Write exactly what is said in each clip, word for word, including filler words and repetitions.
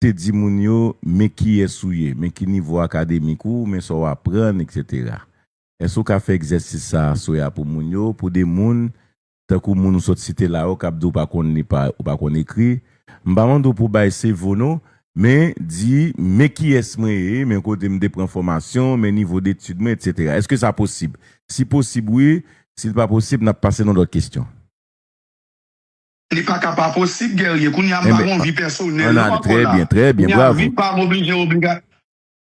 te di moun yo, men kiyès ou ye, men ki nivo akademik ou, men sa w aprann, etsetera. Èske w ka fè egzèsis sa a aswè a pou moun yo, pou de moun, tankou moun ou sot site la yo, k ap di w pa konn li, pa, ou pa konn ekri? M pa mande w pou bay C V w non, men di, men kiyès mwen ye, men kote m te pran fòmasyon, men nivo detid mwen, etsetera. Èske sa posib? Si posib, wi. Si l pa posib, n ap pase nan lòt kesyon. Li pa ka pa posib, Guerrier. Kounye a, m pa gon vi pèsonèl non ankò la. Trè byen, trè byen, bravo. Kounye a, vi pa m oblije obliga-,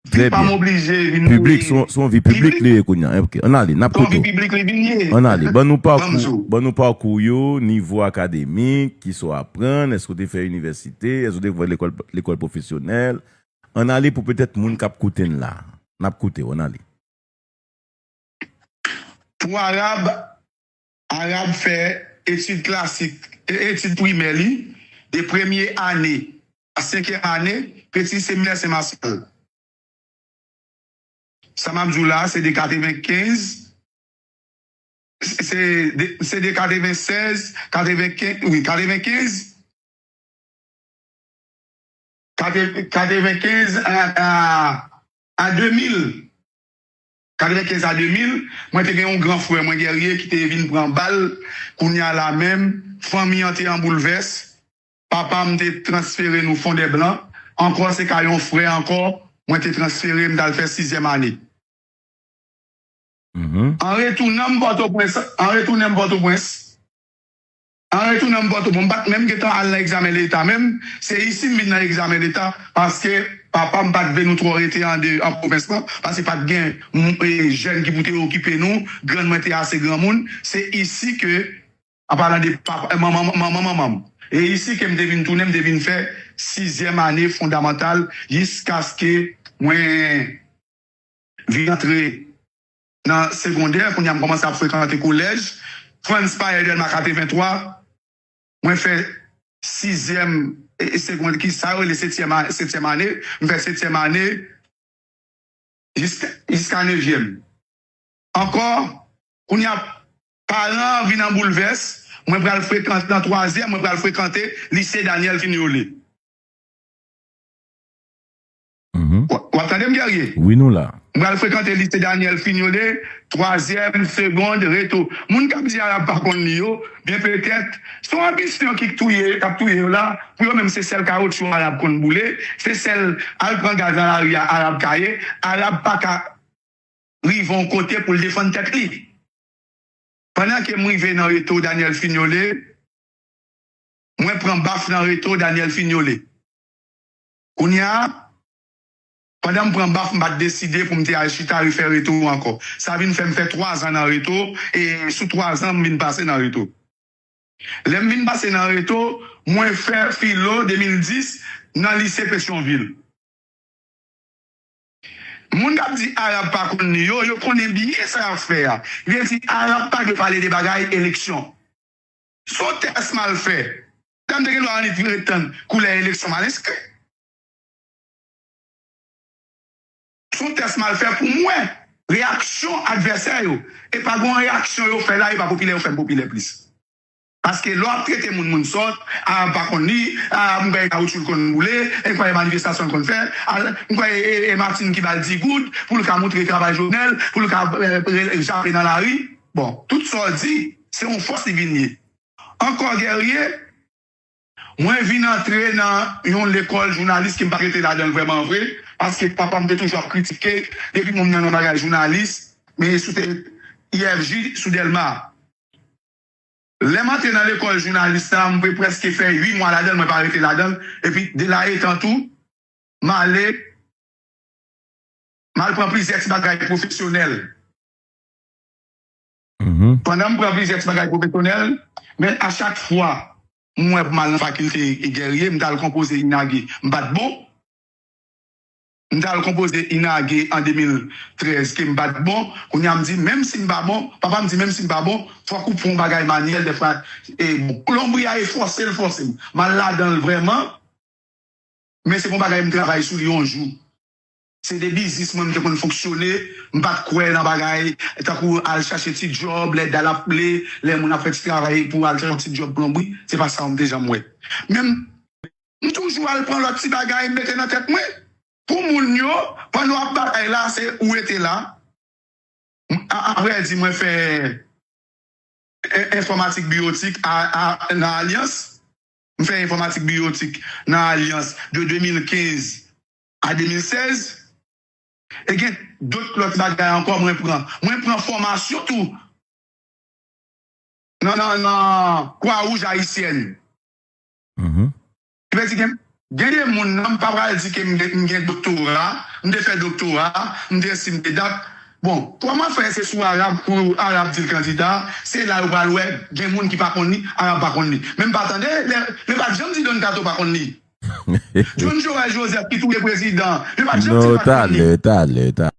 vi pa m oblije vin... Piblik, se yon, se yon vi piblik li ye kounye a. Ok, ann ale, n ap koute w. Se yon vi piblik li vin ye. Ann ale, ban nou pakou, ban nou pakou yo, nivo akademik, kisa w aprann, èske w te fè inivèsite, èske w te fè lekòl, lekòl pwofesyonèl? Ann ale pou petèt moun k ap koute n la. N ap koute w, ann ale. Pou Arab, Arab fè etid klasik, e, etid primè li, de premye ane a senkyèm ane, Peti Seminè Sen Masyal. Sa m ap di w la, se de katrevenkenz, se de, se de katrevenkenz, katrevenkenz, wi, katrevenkenz, katre-, katrevenkenz a, a, a de mil. Katrevenkenz a de mil, mwen te gen yon gran frè mwen, Guerrier, ki te vin pran bal. Kounye a la menm, fanmi an te an boulvès. Papa m te transfere nou Fondèblan. Ankò, se kay yon frè ankò, mwen te transfere, m t al fè sizyèm ane. An retounen m Pòtoprens, an retounen m Pòtoprens, an retounen m Pòtoprens, m pa t menm gentan al nan egzamen leta menm, se isi m vin nan egzamen leta, paske papa m pa t vle nou twò rete an de, an pwovens lan, paske pa t gen, m, e, jèn ki pou te okipe nou, grann mwen te ase granmoun, se isi ke, an palan de papa, e, manman, manman, manman m. E isi ke m te vin tounen, m te vin fè sizyèm ane fondamantal, jiskaske mwen vin antre nan segondè, kounye a m kòmanse ap frekante kolèj. Franz Payen Dèlma katrevenntwa, mwen fè sizyèm, e, e, segond, ki sa yo rele setyèm a-, setyèm ane, m fè setyèm ane jiska, jiska nevyèm. Ankò, kounye a, paran an vin an boulvès, mwen pral frekante nan twazyèm, mwen pral frekante lise Daniel Fignolé. W, w ap tande m, Guerrier? Wi, nou la. M pral frekante lise Daniel Fignolé, twazyèm, segond, reto. Moun k ap di Arab pa konn li yo, byen petèt, se yon anbisyon ki touye, k ap touye yo la. Pou yo menm, se sèl kawotchou Arab konn boule, se sèl al pran gaz nan lari a Arab ka ye. Arab pa ka rive yon kote pou l defann tèt li. Pandan ke m rive nan reto Daniel Fignolé, mwen pran baf nan reto Daniel Fignolé. Kounye a, pandan m pran baf, m pa t deside pou m te al chita refè reto ankò. Sa vin fè m fè twazan nan reto, e sou twazan, m vin pase nan reto. Lè m vin pase nan reto, mwen fè filo de mil dis nan lise Petyonvil. Moun k ap di Arab pa konn li yo, yo konnen byen sa y ap fè a. Li di Arab pa vle pale de bagay eleksyon. Se yon tès m al fè. Dam te gen dwa annik ret tann koulè eleksyon m al enskri. Se yon tès m al fè pou m wè reyaksyon advèsè yo. E pa gen yon reyaksyon yo fè la, yo pa popilè, yo fè m popilè plis. Paske lè w ap trete moun, moun sòt, a, m pa konn li, a, m kwè e kawotchou l konn boule, e m kwè e manifestasyon l konn fè, a, m kwè e, e, e Martine ki ba l di goud pou l ka montre travay Jovenel, pou l ka, e, e, jape nan lari. Bon, tout sa w di, se yon fòs li vin ye. Ankò, Guerrier, mwen vin antre nan yon lekòl jounalis ke m pa t rete ladan l vrèman vre, paske papa m te toujou ap kritike, depi moun nan nan bagay jounalis, men sou te I F J, sou Dèlma. Lè m antre nan lekòl jounalis la, m pe prèske fè uit mwa ladan l, mwen pa rete ladan l. Epi, de la etan tou, m ale, m al pran plizyè ti bagay pwofesyonèl. Pandan m pran plizyè ti bagay pwofesyonèl, men a chak fwa m wè pou m al nan fakilte Guerrier, m t al konpoze INAGE, m pa t bon. M t al konpoze INAGE an de mil trèz ke m pa t bon. Kounye a m di, menm si m pa bon, papa m di, menm si m pa bon, fòk ou pran yon bagay manyèl dèfwa. E bon, plonbri a e fòse l fòse m. M al ladan l vrèman, men se pa yon bagay m travay sou li yon jou. Se de biznis mwen m te konn fonksyone, m pa t kwè nan bagay tankou al chache ti djòb, lè dal ap ble, lè moun ap fè ti travay pou al chache yon ti djòb plonbri, se pa sa m te janm wè. Menm M toujou al pran lòt ti bagay, m mete nan tèt mwen. Pou moun yo, pandan w ap batay la, se ou rete la. M- a- Apre di, mwen fè en- enfòmatik biyotik a- a- nan Alyans. M fè enfòmatik biyotik nan Alyans de de mil kenz a de mil sèz. E gen dòt lòt bagay ankò mwen pran. Mwen pran fòmasyon tou nan, nan, nan Kwa Wouj Ayisyèn. Mhm. Vle di gen, gen de moun nan, m pa pral di ke m gen, m gen doktora, m te fè doktora, m te si, m te dat. Bon, kòman fè se sou Arab pou Arab di l kandida, se la yo pral wè, gen moun ki pa konn li, Arab pa konn li. Men m pa tande, lè, yo pa t janm di Don Kato pa konn li. John Joël Joseph ki touye prezidan, yo pa t janm di Non, l pa t konn li. Talè, talè, talè.